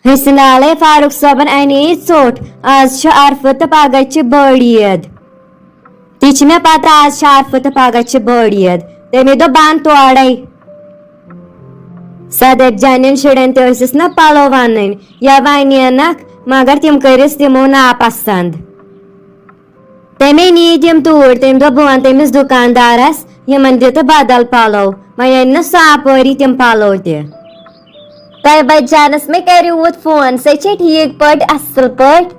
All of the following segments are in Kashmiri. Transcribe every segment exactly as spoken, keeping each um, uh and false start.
حسن آلے فاروق صٲبن انے ژوٚٹ۔ آز چھُ عرفہٕ تہٕ پگاہ چھِ بٔڑ عید۔ تہِ چھِ مےٚ پتہ، آز چھِ عرفہٕ تہٕ پگاہ چھِ بٔڑ عید۔ تٔمۍ دوٚپ، "بہٕ انہٕ تورے۔" صدف جانٮ۪ن شُرٮ۪ن تہِ ٲسِس نہ پلو وَنٕنۍ، یا وَنینَکھ، مگر تِم کٔرِس تِمو ناپسنٛد۔ تٔمۍ نی تِم توٗرۍ۔ تٔمۍ دوٚپ، "بہٕ وَنہٕ تٔمِس دُکاندارَس، یِمَن دِ تہٕ بدل پلو۔" وۄنۍ أنۍ نہٕ سُہ اپٲری تِم پلو تہِ۔ طیبہ جانَس مےٚ کٔرِو وُتھ فون، سۄ چھےٚ ٹھیٖک پٲٹھۍ، اَصٕل پٲٹھۍ؟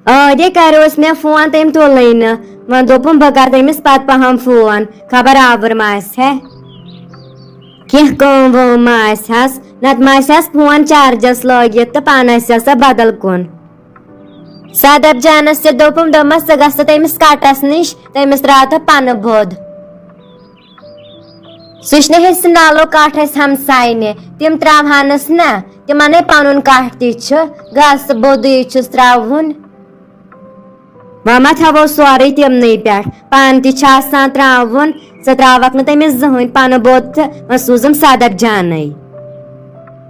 آ، دے کریوس مےٚ فون، تٔمۍ تُلٕے نہٕ۔ وۄنۍ دوٚپُن، بہٕ کرٕ تٔمِس پتہٕ پہم فون، خبر آوُر ما آسہِ ہے، کینٛہہ کٲم وٲم ما آسہِ ہس، نتہٕ ما آسہِ ہس فون چارجس لٲگِتھ تہٕ پانہٕ آسہِ ہا سۄ بدل کُن۔ صدف جانس تہِ دوٚپُم، دوٚپمس، ژٕ گژھ تہٕ تٔمِس کٹس نِش، تٔمِس تراو تہٕ پنہٕ بود۔ سُہ چھُنہٕ حسن آلو کٹھ اَسہِ ہمساینہِ، تِم تراوہانس نہ، تِمن ہے پنُن کٹھ تہِ چھُ، گاسہٕ بوٚدُے چھُس تراوُن۔ وۄنۍ ما تھاوو سورُے تِمنٕے پٮ۪ٹھ؟ پانہٕ تہِ چھُ آسان ترٛاوُن، ژٕ ترٛاوَکھ نہٕ تٔمِس زٕہٕنۍ پَنہٕ بوٚد تہٕ وۄنۍ سوٗزُم صدف جانَے۔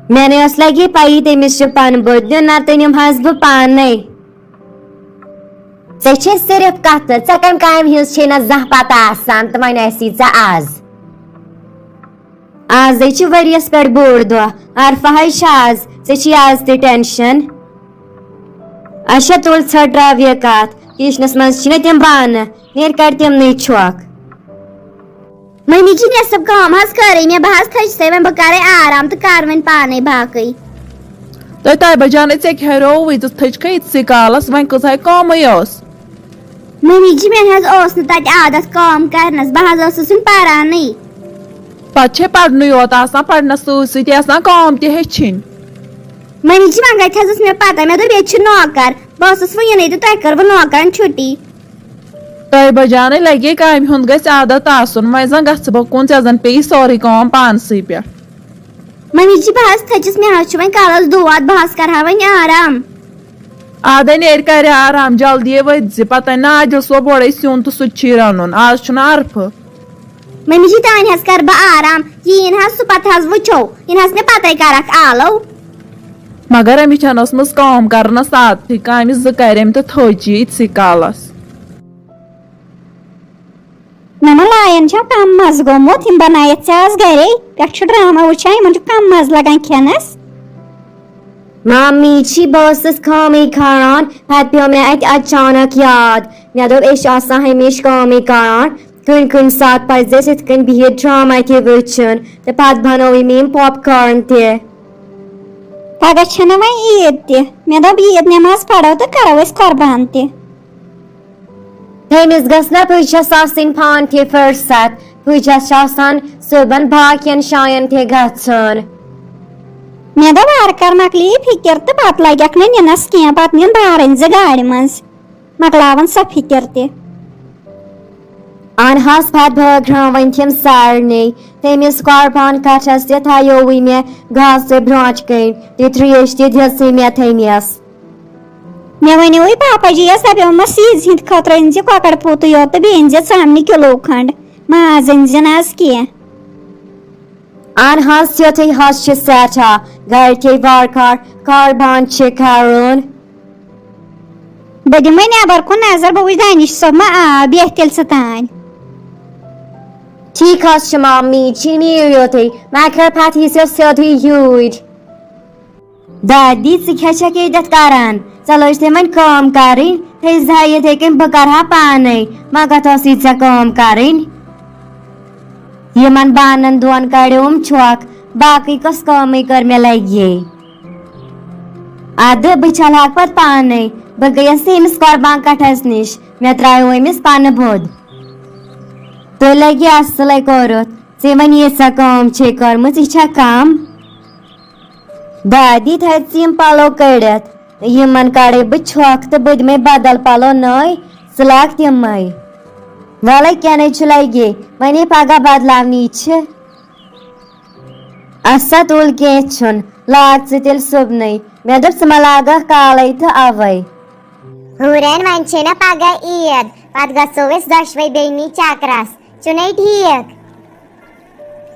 مےٚ نے ٲس لگی پَیی تٔمِس چھُ پَنہٕ بوٚد دیُن، نَتہٕ نیُمہَس بہٕ پانَے۔ ژےٚ چھے صرف کَتھٕ، ژےٚ کَمہِ کامہِ ہِنٛز چھے نہ زانٛہہ پَتہ آسان تہٕ وۄنۍ آسی ژےٚ آز۔ آزے چھُ ؤریَس پٮ۪ٹھ بوٚڑ دۄہ، عرفہ ہَے چھُ آز، ژےٚ چھُے آز تہِ ٹینشن۔ اچھا تُل ژھٕٹ ترٛاو یہِ کَتھ، کچنَس منٛز چھِنہ تِم بانہٕ، نیرِ کَڑ تِمنٕے چھۄکھ۔ مٔمی جی، مےٚ سب کٲم حظ کٔرٕے مےٚ، بہٕ حظ تھٔچ سَے وۄنۍ، بہٕ کَرَے آرام تہٕ کَر وۄنۍ پانَے باقٕے۔ تہٕ طیبہ جانٕے، ژےٚ کیٛاہ ہیرووُے تہٕ تھٔچکھٕے یِتسٕے کالَس، وۄنۍ کٕژ ہَے کٲمٕے ٲس؟ مٔمی جی، مےٚ حظ اوس نہٕ تَتہِ عادت کٲم کَرنَس، بہٕ حظ ٲسٕس وٕنہِ پَرانٕے۔ پَتہٕ چھے پَرنُے یوت آسان، پَرنَس سۭتۍ سۭتۍ آسان کٲم تہِ ہیٚچھِنۍ۔ مٔمی جی، وۄنۍ کَتہِ حظ ٲس مےٚ پَتہ، مےٚ دوٚپ ییٚتہِ چھُ نوکَر، بہٕ ٲسٕس وٕنہِ یِنَے تہٕ تۄہہِ کٔروٕ نوکَرَن چھُٹی۔ طیبہ جانٕے، لگے کامہِ ہُنٛد گژھِ عادت آسُن، وۄنۍ زَن گژھٕ بہٕ کُن، ژےٚ زَن پیٚیہِ سٲرٕے کٲم پانسٕے پٮ۪ٹھ۔ مٔمی جی، بہٕ حظ تھٔچِس، مےٚ حظ چھُ وۄنۍ کَلَس دود، بہٕ حظ کَرٕ ہا وۄنۍ آرام۔ آدے نیرِ کَرِ آرام، جلدی وٲتۍ زِ، پَتہٕ اَنہِ نہٕ عادِل صٲب اورَے سیُن تہٕ سُہ تہِ چھُے رَنُن، آز چھُنہٕ عرفہٕ۔ مٔمی جی، تانۍ حظ کَرٕ بہٕ آرام، یہِ یِن حظ سُہ، پَتہٕ حظ وٕچھو، یِن حظ مےٚ پَتَے کَرَکھ آلو۔ مگر أمِس چھَنہٕ ٲسمٕژ کٲم کَرنَس عادتھٕے، کامہِ زٕ کَرِ أمۍ تہٕ تھٔچ یہِ یِتسٕے کالَس۔ نہ ما لایان چھا کم مزٕ گوٚمُت، یِم بنایتھ ژےٚ آز گرے، پٮ۪ٹھ چھُ ڈرامہ وٕچھان، یِمن چھُ کم مزٕ لگان کھٮ۪نس۔ مامی چھی، بہٕ ٲسٕس کٲمٕے کھاران، پتہٕ پیوٚو مےٚ اتہِ اچانک یاد۔ مےٚ دوٚپ، أسۍ چھِ آسان ہمیشہِ کٲمٕے کاران، کُنہِ کُنہِ ساتہٕ پزِ اَسہِ یِتھ کٔنۍ بِہِتھ ڈرامہ تہِ وٕچھُن۔ تہٕ پتہٕ بنووُے مےٚ یِم پاپ کارن تہِ۔ پگاہ چھنہ وۄنۍ عید تہِ، مےٚ دوٚپ، عید نماز پرو تہٕ کرو أسۍ قربان تہِ۔ تٔمِس گٔژھ نہ پُجس آسٕنۍ پانہٕ تہِ فرصت، پُجس چھُ آسان صُبحن باقین جاین تہِ گژھُن۔ مےٚ دوٚپ، وارٕ کارٕ مۄکلہِ یہِ فِکِر تہٕ پتہٕ لگٮ۪کھ نہٕ نِنس کینٛہہ، پتہٕ نِن بارٕنۍ زٕ گاڑِ منٛز، مۄکلاون سۄ فِکِر تہِ۔ اہن حظ، پتہٕ بٲگراوٕنۍ تِم سارنٕے۔ تٔمِس قربان کٹھس تہِ تھایووٕے مےٚ گاسہٕ برونٛٹھ کَنۍ، تہٕ ترٛیش تہِ دِژٕے مےٚ تٔمِس۔ مےٚ ؤنِوٕے پاپا جی یَس، دَپیومَس عیٖز ہِنٛدِ خٲطرٕ أنۍ زِ کۄکَر پوٗتُے یوت تہٕ بیٚیہِ أنۍ زِ ژامنہِ کِلوٗ کھنٛڈ، ماز أنۍ زِ نہٕ آز کینٛہہ۔ اہن حظ، تیُتھُے حظ چھِ سٮ۪ٹھاہ، گرِ تھے وارٕ کارٕ، قربان چھِ کَرُن۔ بہٕ دِمَے نٮ۪بر کُن نظر، بہٕ وٕچھِ دانِش صٲب ما آو، بیٚہہ تیٚلہِ سُہ تانۍ۔ ٹھیٖک حظ چھُ مامی جی، نِیِو یوٚتُے، مگر پتہٕ ییٖزیو سیوٚدُے یوٗرۍ۔ دادی، ژٕ کیٛاہ چھَکھ ییٚتٮ۪تھ کران؟ ژےٚ لٲج تٔمۍ وۄنۍ کٲم کرٕنۍ، تھٲیزِ ہا یِتھَے کٔنۍ، بہٕ کرٕ ہا پانے، مگر ٲسٕے ژےٚ کٲم کرٕنۍ۔ یِمن بانن دۄن کڑیوم چھۄکھ، باقٕے کۄس کٲمٕے کٔر مےٚ لگے۔ ادٕ بہٕ چھلہٕ ہاکھ پتہٕ پانے۔ بہٕ گٔیس تٔمِس قربان کٹھس نِش، مےٚ ترٛایو أمِس پنہٕ بوٚد۔ تُہۍ لگہِ اصلے کوٚرُتھ، ژےٚ وۄنۍ ییٖژاہ کٲم چھے کٔرمٕژ، یہِ چھا کم؟ دادی، تھٲے ژٕ یِم پلو کٔڑِتھ، یِمن کڑے بہٕ چھۄکھ تہٕ بہٕ دِمے بدل پلو نٔے، ژٕ لاگ تِمے۔ وَلے کینٛہہ نَے چھُ لگے، وۄنۍ یی پگاہ بدلاونی چھِ۔ اَسا تُل، کینٛہہ چھُنہٕ، لاگ ژٕ تیٚلہِ صُبنٕے۔ مےٚ دوٚپ، ژٕ ما لاگکھ کالے تہٕ اَوَے۔ ہورٮ۪ن، وۄنۍ چھے نہ پگاہ عید، پتہٕ گژھو أسۍ دۄشوے بیٚنی چکرس، چھُنے ٹھیٖک؟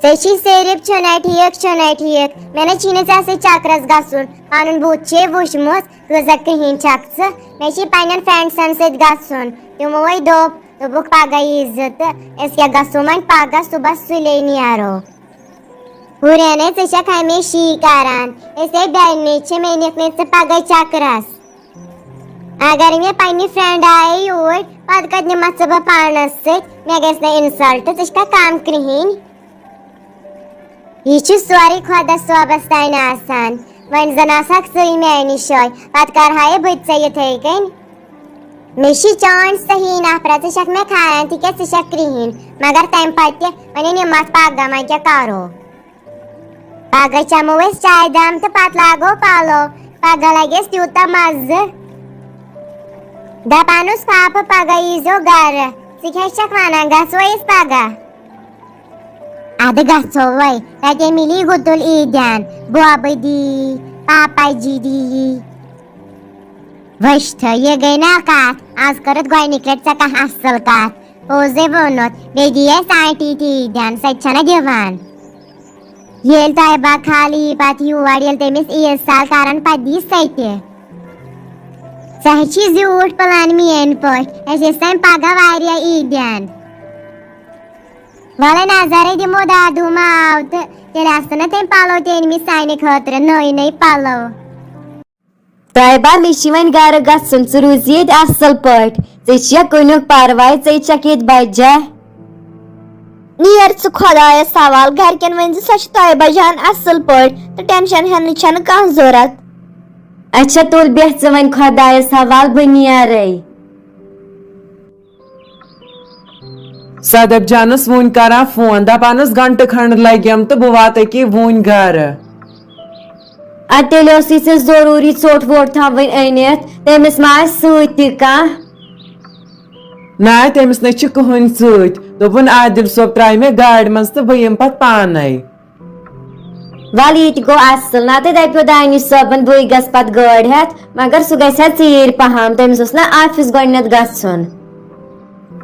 ژےٚ چھی صرف چھُنہ ٹھیٖک، چھُنہ ٹھیٖک۔ مےٚ نہ چھی نہٕ ژےٚ سۭتۍ چکرس گژھُن۔ پنُن بُتھ چھے وٕچھمُت، کۭژاہ کِہیٖنۍ چھکھ ژٕ۔ مےٚ چھی پننٮ۪ن friendsن سۭتۍ گژھُن۔ تِموے دوٚپ، دوٚپُکھ، "پگاہ یی زِ تہٕ أسۍ کیٛاہ گژھو وۄنۍ پگاہ صُبحس سُلے نیرو۔" ہُرٮ۪نے، ژٕ چھکھ ہمیشہِ یی کران۔ أسے بیٚنہِ چھِ، مےٚ نِکھ نہٕ ژٕ پگاہ چکرس۔ اگر مےٚ پننہِ friend آیے یوٗرۍ، پتہٕ کتہِ نِمتھ ژٕ بہٕ پانس سۭتۍ؟ مےٚ گژھِ نہ insult، ژٕ چھکھا کم کرہِنۍ؟ یہِ چھُ سورُے خۄدا صٲبس تانۍ آسان۔ وۄنۍ زن آسکھ ژٕے میانہِ جایہِ، پتہٕ کرہایے بہٕ تہِ ژےٚ یِتھے کٔنۍ۔ مےٚ چھِ چٲنۍ صحیح نفرت، ژٕ چھکھ مےٚ کھاران، تِکیازِ ژٕ چھکھ کرہِنۍ۔ مگر تمہِ پتہٕ تہِ وۄنۍ نِمتھ پگاہ، وۄنۍ کیٛاہ کرو؟ پگاہ چمو أسۍ چایہِ دام تہٕ پتہٕ لاگو پلو۔ پگاہ لگہِ اَسہِ تیوٗتاہ مزٕ۔ دپان اوس پاپہٕ، "پگاہ ییٖزیو گرٕ۔" ژٕ کیٛاہ چھکھ ونان، گژھو أسۍ پگاہ؟ ادٕ گژھو وۄنۍ، تتے مِلی گُتُل عیٖدیان، بوبہٕ دی، پاپا جی دی۔ وٕچھ تہٕ، یہِ گٔے نا کتھ، از کٔرٕتھ گۄڈنِکۍ لٹہِ ژےٚ کانٛہہ اصل کتھ۔ پوٚزے ووٚنُتھ، بیٚیہِ دی اَسہِ آنٹی تہِ عیٖدیان، سۄ تہِ چھنہ دِوان۔ ییٚلہِ طیبہ خالہٕ یی پتہٕ یور، ییٚلہِ تٔمِس عیٖد سال کرن، پتہٕ دی سۄ تہِ۔ ژٕ ہے چھی زیوٗٹھ پلان میٲنۍ پٲٹھۍ، اَسہِ ٲسۍ تَمہِ پگاہ واریاہ عیٖدیان۔ وَلہٕ نظرے دِمو دادوٗ ما آو تہٕ تیٚلہِ آسہٕ نہ تٔمۍ پَلو تہِ أنمٕتۍ سانہِ خٲطرٕ، نٔوۍ نٔوۍ پَلو۔ طیبہ، مےٚ چھِ وۄنۍ گرٕ گژھُن، ژٕ روٗز ییٚتہِ اصل پٲٹھۍ، ژےٚ چھِیا کُنیُک پرواے، ژےٚ چھکھ ییٚتہِ بجہ۔ نیر ژٕ خۄدایس حوال، گرِکٮ۪ن ؤنۍ زِ سۄ چھِ طیبہ جان اصل پٲٹھۍ تہٕ tension ہٮ۪نٕچ چھنہٕ کانٛہہ ضروٗرت۔ اچھا تُل بیٚہہ ژٕ وۄنۍ خۄدایس حوال، بہٕ نیرے۔ صدف جانس وُنۍ کران فون، دپان ٲس گھنٹہٕ کھنڈ لگیم تہٕ بہٕ واتہٕ أکی وُنۍ گرٕ۔ ادٕ تیٚلہِ اوسُے ژےٚ ضروٗری ژوٚٹ ووٚٹ تھاوٕنۍ أنِتھ، تٔمِس ما آسہِ سۭتۍ تہِ کانٛہہ؟ نہ، تٔمِس نَے چھِ کٕہٕنۍ سۭتۍ۔ دوٚپُن، "عادل صٲب ترٛایہِ مےٚ گاڑِ منٛز تہٕ بہٕ یِمہٕ پتہٕ پانے۔" وَلہٕ، یہِ تہِ گوٚو اَصٕل۔ نَتہٕ دَپیو دانِش صٲبَن، "بٕے گژھٕ پَتہٕ گٲڑۍ ہٮ۪تھ"، مگر سُہ گژھِ ہا ژیٖرۍ پَہَم، تٔمِس اوس نہ آفِس گۄڈٕنٮ۪تھ گژھُن۔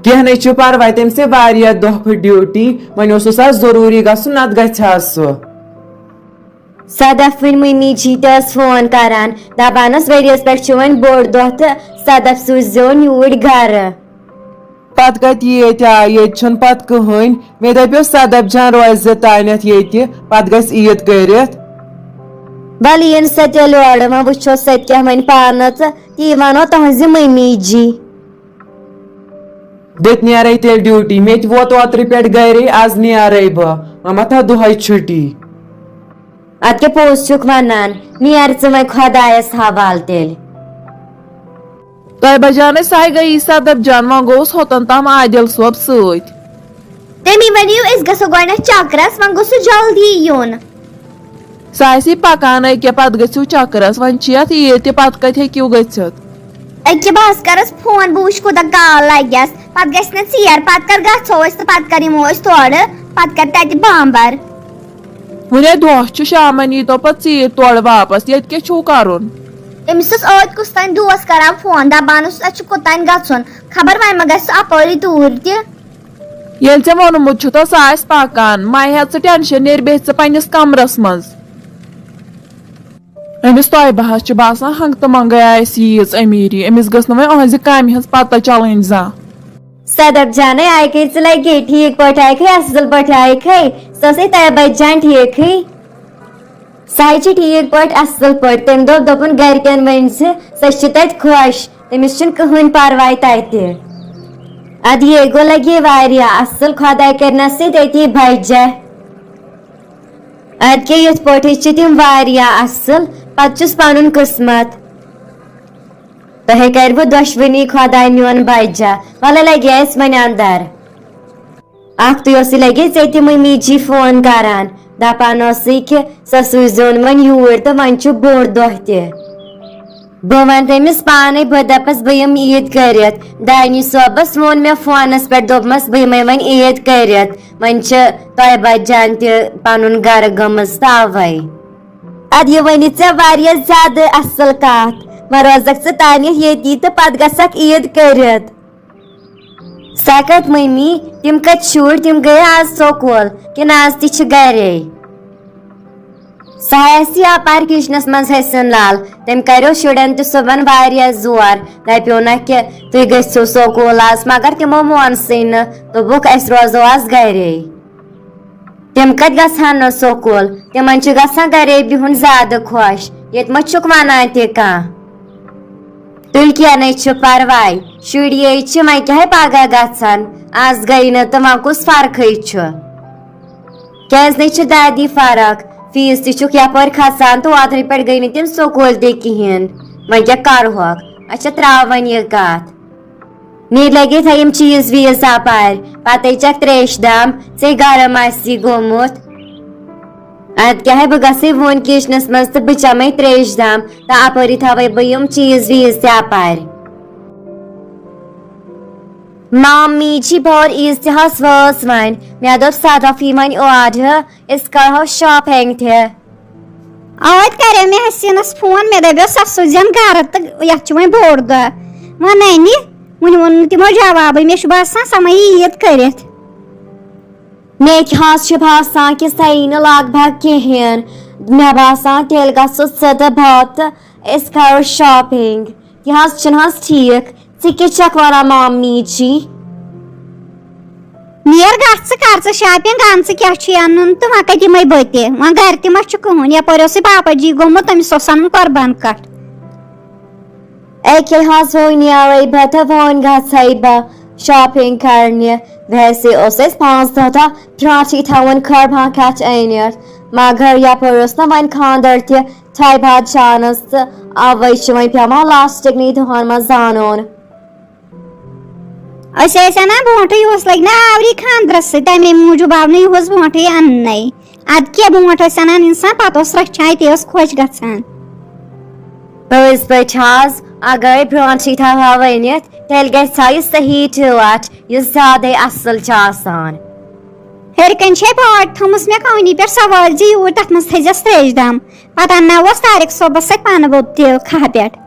کینٛہہ نَے چھُ پَرواے، تٔمِس چھِ واریاہ دۄہ پھٔلۍ ڈیوٹی، وۄنۍ اوسُس آز ضروٗری گژھُن، نَتہٕ گژھِ ہا سُہ۔ صدف وٕنۍ مٔمی جی تہِ ٲس فون کران، دَپان ٲس، "ؤریَس پٮ۪ٹھ چھُ وۄنۍ بوٚڑ دۄہ تہٕ صدف سوٗززیون یوٗرۍ گرٕ۔" پتہٕ کتہِ ییٚتہِ آے، ییٚتہِ چھُنہٕ پتہٕ کٕہٕنۍ۔ مےٚ دپیو صدف جان روزِ تانٮ۪تھ ییٚتہِ، پتہٕ گژھِ عیٖد کٔرِتھ۔ وَلہٕ یِن سۄ تیٚلہِ اورٕ، وۄنۍ وٕچھو سۄ تہِ کیٛاہ وَنہِ پانہٕ تہٕ تی وَنو تُہنٛزِ مٔمی جی۔ بہٕ تہِ نیرے تیٚلہِ ڈیوٹی، مےٚ تہِ ووت اوترٕ پٮ۪ٹھ گرے، آز نیرے بہٕ، وۄنۍ ما تھاو دۄہے چھُٹی۔ ادٕ کیٛاہ پوٚز چھُکھ ونان، نیر ژٕ وۄنۍ خۄدایس حوالہٕ تیٚلہِ۔ طیبہ جانٕے سۄے گٔیی صدف جان، وۄنۍ گوٚوُس ہوٚتن تام عادل صٲب سۭتۍ۔ تٔمی ونیو أسۍ گژھو گۄڈٕنٮ۪تھ چکرس، وۄنۍ گوٚژھ سُہ جلدی یُن۔ سۄ آسی پکان أکیٛاہ، پتہٕ گٔژھِو چکرس، وۄنۍ چھِ یتھ عیٖد تہِ، پتہٕ کتہِ ہیٚکِو گٔژھِتھ؟ أکیٛاہ بہٕ حظ کرس فون، بہٕ وٕچھِ کوٗتاہ کال لگٮ۪س، پتہٕ گژھِ نہ ژیر، پتہٕ کر گژھو أسۍ تہٕ پتہٕ کر یِمو أسۍ تورٕ، پتہٕ کر تتہِ بامبر۔ وُنے دۄہ چھُ، شامن ییٖتو پتہٕ ژیٖرۍ تورٕ واپس، ییٚتہِ کیٛاہ چھُو کرُن؟ أمِس اوس ٲدۍ کُس تام دوس کران فون، دپان اوس، "اَسہِ چھُ کوٚت تام گژھُن، خبر وۄنۍ ما گژھِ سُہ اپٲری توٗرۍ تہِ۔" ییٚلہِ ژےٚ ووٚنمُت چھُتھ، سُہ آسہِ پکان، مہ ہےٚ ژٕ ٹینشن، نیرِ بیٚہہِ ژٕ پننِس کمرس منٛز۔ أمِس طیبہس چھُ باسان، ہنٛگتہٕ منٛگے آسہِ ییٖژ أمیٖری، أمِس گٔژھ نہٕ وۄنۍ أہنٛزِ کامہِ ہٕنٛز پتہ چلٕنۍ زانٛہہ۔ صدف جانے، آیہِ کھے ژٕ لگے ٹھیٖک پٲٹھۍ، آیہِ کھے اصل پٲٹھۍ، آیہِ کھے۔ سۄ ٲسٕے طیبہ جان ٹھیٖکھٕے؟ سۄ ہے چھِ ٹھیٖک پٲٹھۍ، اصل پٲٹھۍ۔ تٔمۍ دوٚپ، دوٚپُن، گرِکٮ۪ن ؤنۍ زِ سۄ چھِ تتہِ خۄش، تٔمِس چھُنہٕ کٕہٕنۍ پرواے تتہِ۔ ادٕ یے گوٚو، لگے واریاہ اصل، خۄداے کرنس سۭتۍ أتی بجہ۔ ادٕ کیٛاہ، یِتھ پٲٹھۍ چھِ تِم واریاہ اصل، پتہٕ چھُس پنُن قسمت۔ تۄہے کروٕ دۄشوٕنی خۄداے میون بجہ۔ وَلہٕ لگے أسۍ وۄنۍ اندر۔ اکھتُے اوسُے لگے ژےٚ تہِ مٔمی جی فون کران، دپان اوسُے کہِ سۄ سوٗززیون وۄنۍ یوٗرۍ تہٕ وۄنۍ چھُ بوٚڑ دۄہ تہِ۔ بہٕ ونہٕ تٔمِس پانے، بہٕ دپس بہٕ یِمہٕ عیٖد کٔرِتھ۔ دانِش صٲبس ووٚن مےٚ فونس پٮ۪ٹھ، دوٚپمس بہٕ یِمے وۄنۍ عیٖد کٔرِتھ، وۄنۍ چھِ طیبہ جان تہِ پنُن گرٕ گٔمٕژ توے۔ ادٕ یہِ ؤنِتھ ژےٚ واریاہ زیادٕ اصل کتھ، وۄنۍ روزکھ ژٕ تانٮ۪تھ ییٚتی تہٕ پتہٕ گژھکھ عیٖد کٔرِتھ۔ سۄ کتھ مٔمی، تِم کتہِ شُرۍ؟ تِم گٔے آز سکوٗل کِنہٕ آز تہِ چھِ گرے؟ سۄ آسہِ یپارِ کچنس منٛز حسن لال۔ تٔمۍ کریو شُرٮ۪ن تہِ صُبحن واریاہ زور، دپیو نہ کہِ تُہۍ گٔژھِو سکوٗل آز، مگر تِمو مونسٕے نہٕ، دوٚپُکھ أسۍ روزو آز گرے۔ تِم کتہِ گژھن نہٕ سکوٗل؟ تِمن چھُ گژھان گرے بِہُن زیادٕ خۄش۔ ییٚتہِ ما چھُکھ ونان تہِ کانٛہہ؟ تُلۍ کینٛہہ نَے چھُ پرواے، شُرۍ یے چھِ، وۄنۍ کیٛاہ پگاہ گژھن؟ از گٔے نہٕ تہٕ وۄنۍ کُس فرقٕے چھُ؟ کیٛازِ نَے چھِ دادی فرق؟ فیٖس تہِ چھُکھ یپٲرۍ کھسان تہٕ اوترٕ پٮ۪ٹھ گٔے نہٕ تِم سکوٗل تہِ کِہیٖنۍ۔ وۄنۍ کیٛاہ کرہوکھ؟ اچھا، ترٛاو وۄنۍ یہِ کتھ۔ مےٚ لگے تھا یِم چیٖز ویٖز اپارِ، پتے چھکھ تریش دام، ژے گرم آسی گوٚمُت۔ ادٕ کیٛاہ ہے، بہٕ گژھے وُنۍ کچنس منٛز تہٕ بہٕ چمے تریش دام، تہٕ اپٲری تھاوے بہٕ یِم چیٖز ویٖز تہِ اپارِ۔ مامی جی، بور عیٖز تہِ حظ وٲژ وۄنۍ۔ مےٚ دوٚپ صدف یی وۄنۍ اورٕ، أسۍ کرہو شاپنگ تہِ۔ اوت کریو مےٚ حسینس فون، مےٚ دپیو سۄ سوٗزٮ۪ن گرٕ تہٕ یتھ چھُ وۄنۍ بوٚڑ دۄہ۔ وۄنۍ ننہِ، وُنہِ ووٚن نہٕ تِمو جوابٕے۔ مےٚ چھُ باسان سۄ ما یی عیٖد کٔرِتھ۔ مےٚ تہِ حظ چھُ باسان کہِ سۄ یی نہٕ لگ بھگ کِہیٖنۍ۔ مےٚ باسان تیٚلہِ گژھو ژٕ تہٕ بہٕ تہٕ أسۍ کرو شاپنگ۔ یہِ حظ چھُنہٕ حظ ٹھیٖک۔ ژٕ کیٛاہ چھکھ ونان مامی جی؟ نیر گژھ ژٕ کر ژٕ شاپنگ، ان ژٕ کیٛاہ چھُے انُن تہٕ وۄنۍ کتہِ یِمے بہٕ تہِ۔ وۄنۍ گرِ تہِ ما چھُ کٕہٕنۍ، یپٲرۍ اوسُے پاپا جی گوٚمُت، تٔمِس اوس انُن قربان کٹھ۔ اکے حظ وۄنۍ نیرے بہٕ تہٕ وۄنۍ گژھے بہٕ شاپنگ کرنہِ۔ ویسے اوس اسہِ پانٛژھ دۄہ دۄہ برونٛٹھٕے تھاوُن قربان کٹھ أنِتھ، مگر یپٲرۍ اوس نہ وۄنۍ خاندر تہِ تھایہِ باد جانس تہٕ اوے چھُ وۄنۍ پٮ۪وان لاسٹٕکنٕے دۄہن منٛز انُن۔ أسۍ ٲسۍ انان برونٛٹھٕے، یُہُس لگہِ نہ آوری خاندرس سۭتۍ، تمے موٗجوٗب آو نہٕ یُہُس برونٛٹھٕے اننَے۔ ادٕ کیٛاہ، برونٛٹھ ٲسۍ انان انسان، پتہٕ اوس رچھان تہِ اوس خۄش گژھان۔ پٔزۍ پٲٹھۍ حظ، اگرے برونٛٹھٕے تھاوہا ؤنِتھ، تیٚلہِ گژھِ ہا یہِ صحیح ٹٲٹھ، یُس زیادَے اصل چھُ آسان۔ ہیٚرِ کنہِ چھے باٹۍ تھٲومٕژ مےٚ کٲنی پٮ۪ٹھ، سۄ وٲلۍ زِ یوٗرۍ، تتھ منٛز تھٲیزٮ۪س تریش دام۔ پتہٕ انناوس طارق صٲبس سۭتۍ پانہٕ بوٚد تہِ کھاہ پٮ۪ٹھ۔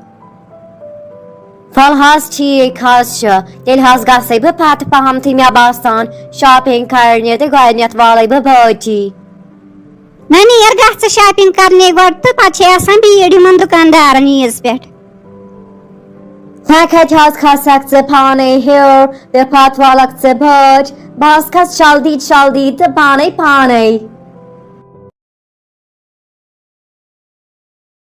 ول حظ، ٹھیٖک حظ چھُ، تیٚلہِ حظ گژھے بہٕ پتہٕ پہمتھٕے، مےٚ باسان، شاپنگ کرنہِ تہٕ گۄڈٕنٮ۪تھ والے بہٕ بٲٹی۔ نہ نیر، گژھ ژٕ شاپنگ کرنہِ گۄڈٕ تہٕ پتہٕ چھے آسان بیٖڑ یِمن دُکاندارن عیٖز پٮ۪ٹھ۔ وۄنۍ کتہِ حظ کھسکھ ژٕ پانے ہیوٚر تہٕ پتہٕ والکھ ژٕ بٲٹۍ؟ بس کھس جلدی جلدی تہٕ پانے پانے۔